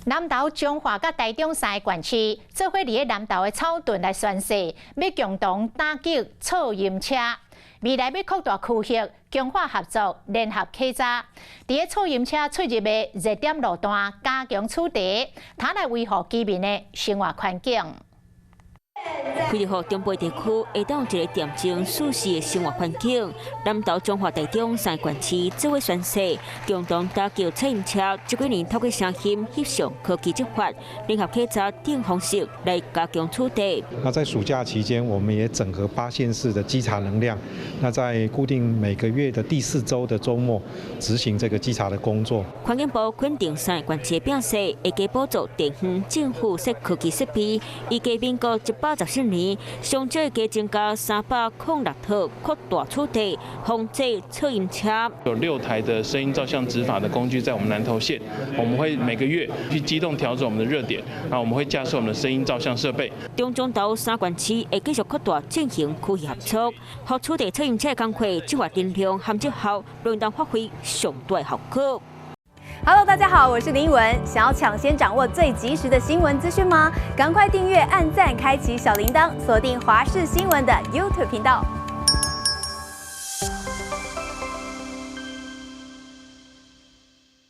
南投、彰化佮台中三个縣市，做伙佇咧南投的草屯來宣誓，欲共同打擊噪音車。未來欲擴大區域，強化合作，聯合稽查。佇咧噪音車出入的熱點路段，加強取締，通來維護居民的生活環境。為了予中部地區會當有一個恬靜舒適的生活環境，南投、彰化、台中三個縣市做伙宣誓，共同打擊噪音車。這幾年透過聲音翕相科技執法，聯合稽查等方式來加強取締。那在暑假期間，我們也整合八縣市的稽查能量，那在固定每個月的第四週的週末執行這個稽查的工作。環境部肯定三個縣市表示，會加補助地方政府設科技設備，預計民國114年，上少會加增加306套擴大取締，防止噪音車。有六台的聲音照相執法的工具在我們南投縣，我們會每個月去機動調整我們的熱點，那我們會架設我們的聲音照相設備。中彰投三縣市會繼續擴大進行區域合作，予取締噪音車工課執法能量和績效，攏當發揮上大效果。 Hello，大家好，我是林文。想要搶先掌握最及時的新聞資訊嗎？趕快訂閱、按讚、開啟小鈴鐺，鎖定華視新聞的 YouTube 頻道。